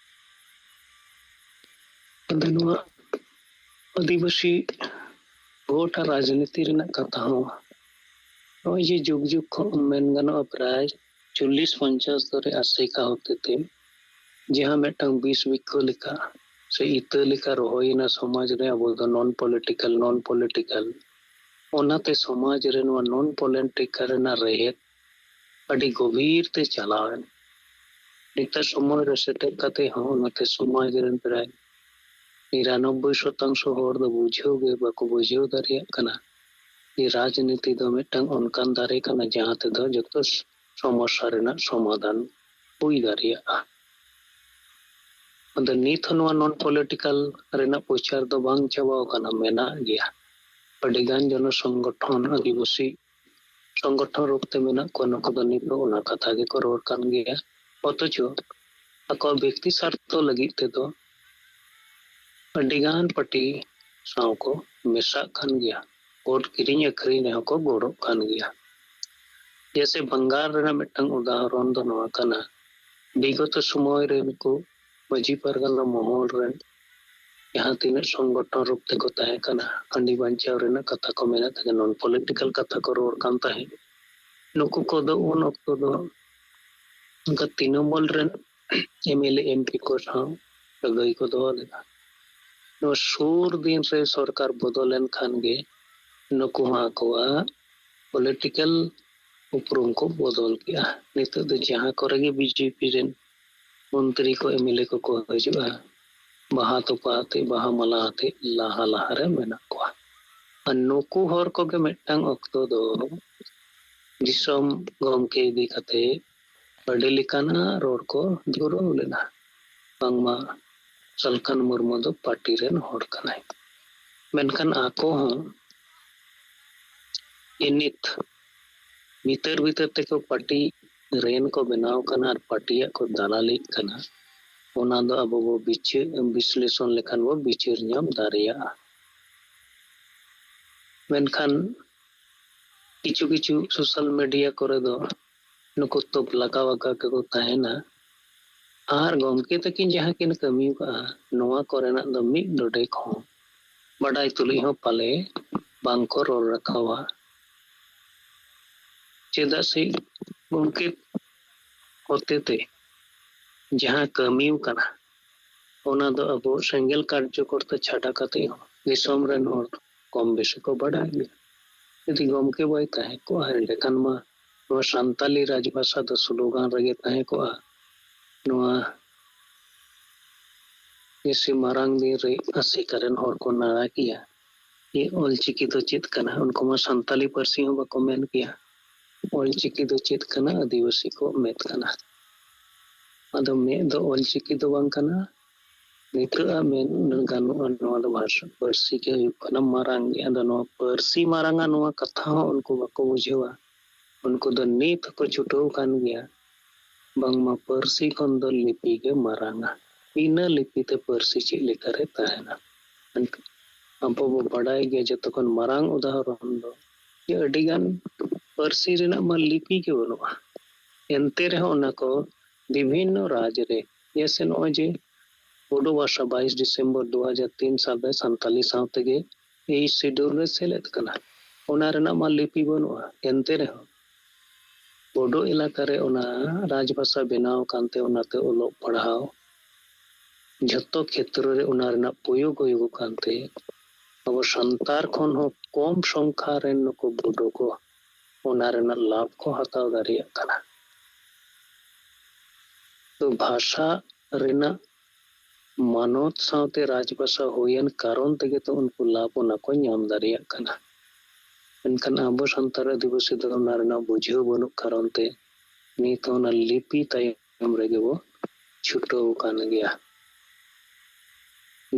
ᱟᱫᱚ ᱱᱚᱣᱟ ᱟᱹᱫᱤᱵᱟᱹᱥᱤ ᱵᱷᱳᱴ ᱟᱨ ᱨᱟᱡᱽᱱᱤᱛᱤ ᱨᱮᱱᱟᱜ ᱠᱟᱛᱷᱟ ᱦᱚᱸ ᱱᱚᱜᱼᱚᱭ ᱡᱮ ᱡᱩᱜᱽ ᱡᱩᱜᱽ ᱠᱷᱚᱱ ᱢᱮᱱ ᱜᱟᱱᱚᱜᱼᱟ ᱯᱨᱟᱭ ᱪᱚᱞᱞᱤᱥ ᱯᱚᱧᱪᱟᱥ ᱫᱷᱚᱨᱮ ᱟᱥᱮᱠᱟ ᱦᱚᱛᱮᱛᱮ ᱡᱟᱦᱟᱸ ᱢᱤᱫᱴᱟᱝ ᱵᱤᱥ ᱵᱤᱠᱠᱷᱚ ᱞᱮᱠᱟ ᱥᱮ ᱤᱛᱟᱹ ᱞᱮᱠᱟ ᱨᱚᱦᱚᱭᱮᱱᱟ ᱥᱚᱢᱟᱡᱽ ᱨᱮ, ᱟᱵᱚ ᱫᱚ ᱱᱚᱱ ᱯᱚᱞᱤᱴᱤᱠᱟᱞ, ᱱᱚᱱ ᱯᱚᱞᱤᱴᱤᱠᱟᱞ᱾ ᱚᱱᱟᱛᱮ ᱥᱚᱢᱟᱡᱽ ᱨᱮ ᱱᱚᱣᱟ ᱱᱚᱱ ᱯᱚᱞᱤᱴᱤᱠᱟᱞ ᱨᱮᱱᱟᱜ ᱨᱮᱦᱮᱫ ᱟᱹᱰᱤ ᱜᱚᱵᱷᱤᱨ ᱛᱮ ᱪᱟᱞᱟᱣ ᱮᱱᱟ᱾ ᱱᱤᱛᱚᱜ ᱥᱚᱢᱚᱭ ᱨᱮ ᱥᱮᱴᱮᱨ ᱠᱟᱛᱮ ᱦᱚᱸ ᱚᱱᱟᱛᱮ ᱥᱚᱢᱟᱡᱽ ᱨᱮᱱ ᱯᱨᱟᱭ ᱱᱤᱨᱟᱱᱚᱵᱵᱳᱭ ᱥᱚᱛᱟᱝᱥᱚ ᱦᱚᱲ ᱫᱚ ᱵᱩᱡᱷᱟᱹᱣ ᱜᱮ ᱵᱟᱠᱚ ᱵᱩᱡᱷᱟᱹᱣ ᱫᱟᱲᱮᱭᱟᱜ ᱠᱟᱱᱟ ᱡᱮ ᱨᱟᱡᱽᱱᱤᱛᱤ ᱫᱚ ᱢᱤᱫᱴᱟᱝ ᱚᱱᱠᱟᱱ ᱫᱟᱨᱮ ᱠᱟᱱᱟ ᱡᱟᱦᱟᱸ ᱛᱮᱫᱚ ᱡᱚᱛᱚ ᱥᱚᱢᱚᱥᱥᱟ ᱨᱮᱱᱟᱜ ᱥᱚᱢᱟᱫᱷᱟᱱ ᱦᱩᱭ ᱫᱟᱲᱮᱭᱟᱜᱼᱟ᱾ ᱟᱫᱚ ᱱᱤᱛ ᱦᱚᱸ ᱱᱚᱣᱟ ᱱᱚᱱ ᱯᱚᱞᱤᱴᱤᱠᱟᱞ ᱨᱮᱱᱟᱜ ᱯᱨᱚᱪᱟᱨ ᱫᱚ ᱵᱟᱝ ᱪᱟᱵᱟᱣ ᱟᱠᱟᱱᱟ, ᱢᱮᱱᱟᱜ ᱜᱮᱭᱟ᱾ ᱟᱹᱰᱤᱜᱟᱱ ᱡᱚᱱᱚ ᱥᱚᱝᱜᱚᱴᱷᱚᱱ, ᱟᱹᱫᱤᱵᱟᱹᱥᱤ ᱥᱚᱝᱜᱚᱴᱷᱚᱱ ᱨᱩᱯ ᱛᱮ ᱢᱮᱱᱟᱜ ᱠᱚᱣᱟ, ᱱᱩᱠᱩ ᱫᱚ ᱱᱤᱛ ᱦᱚᱸ ᱚᱱᱟ ᱠᱟᱛᱷᱟ ᱜᱮᱠᱚ ᱨᱚᱲ ᱠᱟᱱ ᱜᱮᱭᱟ᱾ ᱚᱛᱷᱚᱪᱚ ᱟᱠᱚᱣᱟᱜ ᱵᱮᱠᱛᱤ ᱥᱟᱨᱛᱷᱚ ᱞᱟᱹᱜᱤᱫ ᱛᱮᱫᱚ ᱟᱹᱰᱤᱜᱟᱱ ᱯᱟᱨᱴᱤ ᱥᱟᱶ ᱠᱚ ᱢᱮᱥᱟᱜ ᱠᱟᱱ ᱜᱮᱭᱟ, ᱵᱷᱳᱴ ᱠᱤᱨᱤᱧ ᱟᱹᱠᱷᱨᱤᱧ ᱨᱮᱦᱚᱸ ᱠᱚ ᱜᱚᱲᱚᱜ ᱠᱟᱱ ᱜᱮᱭᱟ᱾ ᱡᱮᱭᱥᱮ ᱵᱟᱝᱜᱟᱞ ᱨᱮᱱᱟᱜ ᱢᱤᱫᱴᱟᱝ ᱩᱫᱟᱦᱚᱨᱚᱱ ᱫᱚ ᱱᱚᱣᱟ ᱠᱟᱱᱟ, ᱵᱤᱜᱚᱛᱚ ᱥᱚᱢᱚᱭ ᱨᱮ ᱱᱩᱠᱩ ᱢᱟᱹᱡᱷᱤ ᱯᱟᱨᱜᱟᱱᱟ ᱢᱚᱦᱚᱞ ᱨᱮᱱ ᱡᱟᱦᱟᱸ ᱛᱤᱱᱟᱹᱜ ᱥᱚᱝᱜᱚᱴᱷᱚᱱ ᱨᱩᱯ ᱛᱮᱠᱚ ᱛᱟᱦᱮᱸ ᱠᱟᱱᱟ, ᱦᱟᱺᱰᱤ ᱵᱟᱧᱪᱟᱣ ᱨᱮᱱᱟᱜ ᱠᱟᱛᱷᱟ ᱠᱚ ᱢᱮᱱᱮᱫ ᱛᱟᱦᱮᱸ, non political ᱠᱟᱛᱷᱟ ᱠᱚ ᱨᱚᱲ ᱠᱟᱱ ᱛᱟᱦᱮᱸᱫ, ᱱᱩᱠᱩ ᱠᱚᱫᱚ ᱩᱱ ᱚᱠᱛᱚ ᱫᱚ ᱚᱱᱠᱟ ᱛᱨᱤᱱᱚᱢᱩᱞ ᱨᱮᱱ M L A M P ᱠᱚ ᱥᱟᱶ ᱥᱟᱹᱜᱟᱹᱭ ᱠᱚ ᱫᱚᱦᱚ ᱞᱮᱫᱟ᱾ ᱱᱚᱣᱟ ᱥᱩᱨ ᱫᱤᱱ ᱨᱮ ᱥᱚᱨᱠᱟᱨ ᱵᱚᱫᱚᱞ ᱞᱮᱱ ᱠᱷᱟᱱ ᱜᱮ ᱱᱩᱠᱩ ᱦᱚᱸ ᱟᱠᱚᱣᱟᱜ political ᱩᱯᱨᱩᱢ ᱠᱚ ᱵᱚᱫᱚᱞ ᱠᱮᱜᱼᱟ᱾ ᱱᱤᱛᱚᱜ ᱫᱚ ᱡᱟᱦᱟᱸ ᱠᱚᱨᱮ ᱜᱮ ᱵᱤᱡᱮᱯᱤ ᱨᱮᱱ ᱢᱚᱱᱛᱨᱤ ᱠᱚ, ᱮᱢ ᱮᱞ ᱮ ᱠᱚᱠᱚ ᱦᱤᱡᱩᱜᱼᱟ, ᱵᱟᱦᱟ ᱛᱚᱯᱟ ᱟᱛᱮ, ᱵᱟᱦᱟ ᱢᱟᱞᱟ ᱟᱛᱮ ᱞᱟᱦᱟ ᱞᱟᱦᱟ ᱨᱮ ᱢᱮᱱᱟᱜ ᱠᱚᱣᱟ᱾ ᱟᱨ ᱱᱩᱠᱩ ᱦᱚᱲ ᱠᱚᱜᱮ ᱢᱤᱫᱴᱟᱝ ᱚᱠᱛᱚ ᱫᱚ ᱫᱤᱥᱚᱢ ᱜᱚᱢᱠᱮ ᱤᱫᱤ ᱠᱟᱛᱮ ᱟᱹᱰᱤ ᱞᱮᱠᱟᱱᱟᱜ ᱨᱚᱲ ᱠᱚ ᱫᱷᱩᱨᱟᱹᱣ ᱞᱮᱱᱟ, ᱵᱟᱝᱢᱟ ᱥᱟᱞᱠᱷᱟᱱ ᱢᱩᱨᱢᱩ ᱫᱚ ᱯᱟᱨᱴᱤ ᱨᱮᱱ ᱦᱚᱲ ᱠᱟᱱᱟᱭ᱾ ᱢᱮᱱᱠᱷᱟᱱ ᱟᱠᱚ ᱦᱚᱸ ᱮ ᱱᱤᱛ ᱵᱷᱤᱛᱟᱹᱨ ᱵᱷᱤᱛᱟᱹᱨ ᱛᱮᱠᱚ ᱯᱟᱨᱴᱤ ᱨᱮᱱ ᱠᱚ ᱵᱮᱱᱟᱣ ᱠᱟᱱᱟ ᱟᱨ ᱯᱟᱨᱴᱤᱭᱟᱜ ᱠᱚ ᱫᱟᱞᱟᱞᱤᱜ ᱠᱟᱱᱟ, ᱚᱱᱟ ᱫᱚ ᱟᱵᱚ ᱵᱚ ᱵᱤᱪᱟᱹ-, ᱵᱤᱥᱞᱮᱥᱚᱱ ᱞᱮᱠᱷᱟᱱ ᱵᱚ ᱵᱤᱪᱟᱹᱨ ᱧᱟᱢ ᱫᱟᱲᱮᱭᱟᱜᱼᱟ᱾ ᱢᱮᱱᱠᱷᱟᱱ ᱠᱤᱪᱷᱩ ᱠᱤᱪᱷᱩ social media ᱠᱚᱨᱮ ᱫᱚ ᱱᱩᱠᱩ ᱛᱚᱯ ᱞᱟᱜᱟᱣ ᱟᱠᱟ ᱜᱮᱠᱚ ᱛᱟᱦᱮᱱᱟ᱾ ᱟᱨ ᱜᱚᱢᱠᱮ ᱛᱟᱹᱠᱤᱱ ᱡᱟᱦᱟᱸ ᱠᱤᱱ ᱠᱟᱹᱢᱤ ᱟᱠᱟᱫᱼᱟ, ᱱᱚᱣᱟ ᱠᱚᱨᱮᱱᱟᱜ ᱫᱚ ᱢᱤᱫ ᱰᱚᱰᱮ ᱠᱚᱦᱚᱸ ᱵᱟᱰᱟᱭ ᱛᱩᱞᱩᱡ ᱦᱚᱸ ᱯᱟᱞᱮ ᱵᱟᱝ ᱠᱚ ᱨᱚᱲ ᱨᱟᱠᱟᱣᱟ᱾ ᱪᱮᱫᱟᱜ ᱥᱮ ᱜᱚᱢᱠᱮ ᱦᱚᱛᱮᱛᱮ ᱡᱟᱦᱟᱸ ᱠᱟᱹᱢᱤ ᱟᱠᱟᱱᱟ, ᱚᱱᱟ ᱫᱚ ᱟᱵᱚ ᱥᱮᱸᱜᱮᱞ ᱠᱟᱨᱡᱚᱠᱚᱨᱛᱟ ᱪᱷᱟᱰᱟ ᱠᱟᱛᱮ ᱦᱚᱸ ᱫᱤᱥᱚᱢ ᱨᱮᱱ ᱦᱚᱲ ᱠᱚᱢ ᱵᱮᱥᱤ ᱠᱚ ᱵᱟᱰᱟᱭ ᱜᱮᱭᱟ᱾ ᱡᱩᱫᱤ ᱜᱚᱢᱠᱮ ᱵᱟᱭ ᱛᱟᱦᱮᱸ ᱠᱚᱜᱼᱟ, ᱮᱸᱰᱮᱠᱷᱟᱱ ᱢᱟ ᱱᱚᱣᱟ ᱥᱟᱱᱛᱟᱞᱤ ᱨᱟᱡᱽᱵᱷᱟᱥᱟ ᱫᱚ slogan ᱨᱮᱜᱮ ᱛᱟᱦᱮᱸ ᱠᱚᱜᱼᱟ᱾ ᱱᱚᱣᱟ ᱡᱮᱥᱮ ᱢᱟᱨᱟᱝ ᱫᱤᱱ ᱨᱮ ᱟᱥᱮᱠᱟ ᱨᱮᱱ ᱦᱚᱲ ᱠᱚ ᱱᱟᱲᱟ ᱠᱮᱭᱟ, ᱡᱮ ᱚᱞᱪᱤᱠᱤ ᱫᱚ ᱪᱮᱫ ᱠᱟᱱᱟ? ᱩᱱᱠᱩ ᱢᱟ ᱥᱟᱱᱛᱟᱞᱤ ᱯᱟᱹᱨᱥᱤ ᱦᱚᱸ ᱵᱟᱠᱚ ᱢᱮᱱ ᱠᱮᱭᱟ᱾ ᱚᱞᱪᱤᱠᱤ ᱫᱚ ᱪᱮᱫ ᱠᱟᱱᱟ? ᱟᱹᱫᱤᱵᱟᱹᱥᱤ ᱠᱚ ᱢᱮᱫ ᱠᱟᱱᱟ᱾ ᱟᱫᱚ ᱢᱮᱫ ᱫᱚ ᱚᱞᱪᱤᱠᱤ ᱫᱚ ᱵᱟᱝ ᱠᱟᱱᱟ᱾ ᱱᱤᱛᱚᱜ ᱟᱜ ᱢᱮᱱ ᱜᱟᱱᱚᱜᱼᱟ, ᱱᱚᱣᱟ ᱫᱚ ᱵᱷᱟᱥᱟ ᱯᱟᱹᱨᱥᱤ ᱜᱮ ᱦᱩᱭᱩᱜ ᱠᱟᱱᱟ ᱢᱟᱨᱟᱝ ᱜᱮ᱾ ᱟᱫᱚ ᱱᱚᱣᱟ ᱯᱟᱹᱨᱥᱤ ᱢᱟᱨᱟᱝᱟ, ᱱᱚᱣᱟ ᱠᱟᱛᱷᱟ ᱦᱚᱸ ᱩᱱᱠᱩ ᱵᱟᱠᱚ ᱵᱩᱡᱷᱟᱹᱣᱟ᱾ ᱩᱱᱠᱩ ᱫᱚ ᱱᱤᱛ ᱦᱚᱸᱠᱚ ᱪᱷᱩᱴᱟᱹᱣ ᱠᱟᱱ ᱜᱮᱭᱟ, ᱵᱟᱝᱢᱟ ᱯᱟᱹᱨᱥᱤ ᱠᱷᱚᱱ ᱫᱚ ᱞᱤᱯᱤ ᱜᱮ ᱢᱟᱨᱟᱝᱟ᱾ ᱵᱤᱱᱟᱹ ᱞᱤᱯᱤ ᱛᱮ ᱯᱟᱹᱨᱥᱤ ᱪᱮᱫ ᱞᱮᱠᱟᱨᱮ ᱛᱟᱦᱮᱱᱟ? ᱢᱮᱱᱠᱷᱟᱱ ᱟᱵᱚ ᱵᱚ ᱵᱟᱰᱟᱭ ᱜᱮᱭᱟ, ᱡᱚᱛᱚ ᱠᱷᱚᱱ ᱢᱟᱨᱟᱝ ᱩᱫᱟᱦᱚᱨᱚᱱ ᱫᱚ ᱡᱮ ᱟᱹᱰᱤᱜᱟᱱ ᱯᱟᱹᱨᱥᱤ ᱨᱮᱱᱟᱜ ᱢᱟ ᱞᱤᱯᱤ ᱜᱮ ᱵᱟᱹᱱᱩᱜᱼᱟ᱾ ᱮᱱᱛᱮ ᱨᱮᱦᱚᱸ ᱚᱱᱟ ᱠᱚ ᱵᱤᱵᱷᱤᱱᱱᱚ ᱨᱟᱡᱽ ᱨᱮ, ᱡᱮᱭᱥᱮ ᱱᱚᱜᱼᱚᱭ ᱡᱮ ᱵᱳᱰᱳ ᱵᱷᱟᱥᱟ ᱵᱟᱭᱤᱥ ᱰᱤᱥᱮᱢᱵᱚᱨ ᱫᱩ ᱦᱟᱡᱟᱨ ᱛᱤᱱ ᱥᱟᱞ ᱨᱮ ᱥᱟᱱᱛᱟᱞᱤ ᱥᱟᱶ ᱛᱮᱜᱮ ᱮᱭᱤᱪ ᱥᱤᱰᱩᱞ ᱨᱮ ᱥᱮᱞᱮᱫ ᱠᱟᱱᱟ᱾ ᱚᱱᱟ ᱨᱮᱱᱟᱜ ᱢᱟ ᱞᱤᱯᱤ ᱵᱟᱹᱱᱩᱜᱼᱟ, ᱮᱱᱛᱮ ᱨᱮᱦᱚᱸ ᱵᱳᱰᱳ ᱮᱞᱟᱠᱟ ᱨᱮ ᱚᱱᱟ ᱨᱟᱡᱽᱵᱷᱟᱥᱟ ᱵᱮᱱᱟᱣ ᱟᱠᱟᱱᱛᱮ ᱚᱱᱟᱛᱮ ᱚᱞᱚᱜ ᱯᱟᱲᱦᱟᱣ ᱡᱷᱚᱛᱚ ᱠᱷᱮᱛᱨᱚ ᱨᱮ ᱚᱱᱟ ᱨᱮᱱᱟᱜ ᱯᱨᱚᱭᱳᱜ ᱦᱩᱭᱩᱜᱚᱜ ᱠᱟᱱᱛᱮ ᱟᱵᱚ ᱥᱟᱱᱛᱟᱲ ᱠᱷᱚᱱ ᱦᱚᱸ ᱠᱚᱢ ᱥᱚᱝᱠᱷᱟ ᱨᱮᱱ ᱱᱩᱠᱩ ᱵᱳᱰᱳ ᱠᱚ ᱚᱱᱟ ᱨᱮᱱᱟᱜ ᱞᱟᱵᱷ ᱠᱚ ᱦᱟᱛᱟᱣ ᱫᱟᱲᱮᱭᱟᱜ ᱠᱟᱱᱟ᱾ ᱛᱚ ᱵᱷᱟᱥᱟ ᱨᱮᱱᱟᱜ ᱢᱟᱱᱚᱛ ᱥᱟᱶᱛᱮ ᱨᱟᱡᱽᱵᱷᱟᱥᱟ ᱦᱩᱭᱮᱱ ᱠᱟᱨᱚᱱ ᱛᱮᱜᱮ ᱛᱚ ᱩᱱᱠᱩ ᱞᱟᱵᱷ ᱚᱱᱟ ᱠᱚ ᱧᱟᱢ ᱫᱟᱲᱮᱭᱟᱜ ᱠᱟᱱᱟ᱾ ᱢᱮᱱᱠᱷᱟᱱ ᱟᱵᱚ ᱥᱟᱱᱛᱟᱲ ᱟᱹᱫᱤᱵᱟᱹᱥᱤ ᱫᱚ ᱚᱱᱟ ᱨᱮᱱᱟᱜ ᱵᱩᱡᱷᱟᱹᱣ ᱵᱟᱹᱱᱩᱜ ᱠᱟᱨᱚᱱ ᱛᱮ ᱱᱤᱛ ᱦᱚᱸ ᱚᱱᱟ ᱞᱤᱯᱤ ᱛᱟᱭᱚᱢ ᱨᱮᱜᱮ ᱵᱚ ᱪᱷᱩᱴᱟᱹᱣ ᱟᱠᱟᱱ ᱜᱮᱭᱟ᱾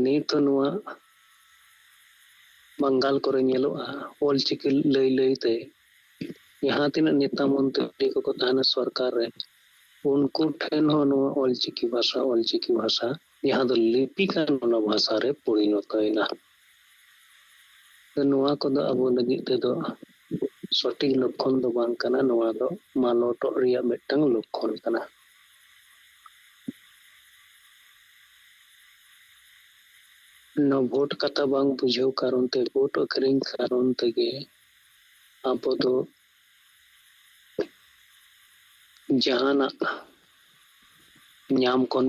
ᱱᱤᱛ ᱦᱚᱸ ᱱᱚᱣᱟ ᱵᱟᱝᱜᱟᱞ ᱠᱚᱨᱮ ᱧᱮᱞᱚᱜᱼᱟ, ᱚᱞᱪᱤᱠᱤ ᱞᱟᱹᱭ ᱞᱟᱹᱭ ᱛᱮ ᱡᱟᱦᱟᱸ ᱛᱤᱱᱟᱹᱜ ᱱᱮᱛᱟ ᱢᱚᱱᱛᱨᱤ ᱠᱚᱠᱚ ᱛᱟᱦᱮᱱᱟ ᱥᱚᱨᱠᱟᱨ ᱨᱮ, ᱩᱱᱠᱩ ᱴᱷᱮᱱ ᱦᱚᱸ ᱱᱚᱣᱟ ᱚᱞᱪᱤᱠᱤ ᱵᱷᱟᱥᱟ, ᱚᱞᱪᱤᱠᱤ ᱵᱷᱟᱥᱟ, ᱡᱟᱦᱟᱸ ᱫᱚ ᱞᱤᱯᱤ ᱠᱟᱱ, ᱚᱱᱟ ᱵᱷᱟᱥᱟ ᱨᱮ ᱯᱚᱨᱤᱱᱚᱛᱚᱭᱮᱱᱟ᱾ ᱛᱚ ᱱᱚᱣᱟ ᱠᱚᱫᱚ ᱟᱵᱚ ᱞᱟᱹᱜᱤᱫ ᱛᱮᱫᱚ ᱥᱚᱴᱷᱤᱠ ᱞᱚᱠᱠᱷᱚᱱ ᱫᱚ ᱵᱟᱝ ᱠᱟᱱᱟ, ᱱᱚᱣᱟ ᱫᱚ ᱢᱟᱞᱚᱴᱚᱜ ᱨᱮᱭᱟᱜ ᱢᱤᱫᱴᱟᱝ ᱞᱚᱠᱠᱷᱚᱱ ᱠᱟᱱᱟ᱾ ᱱᱚᱣᱟ ᱵᱷᱳᱴ ᱠᱟᱛᱷᱟ ᱵᱟᱝ ᱵᱩᱡᱷᱟᱹᱣ ᱠᱟᱨᱚᱱ ᱛᱮ, ᱵᱷᱳᱴ ᱟᱹᱠᱷᱨᱤᱧ ᱠᱟᱨᱚᱱ ᱛᱮᱜᱮ ᱟᱵᱚ ᱫᱚ ᱡᱟᱦᱟᱱᱟᱜ ᱧᱟᱢ ᱠᱷᱚᱱ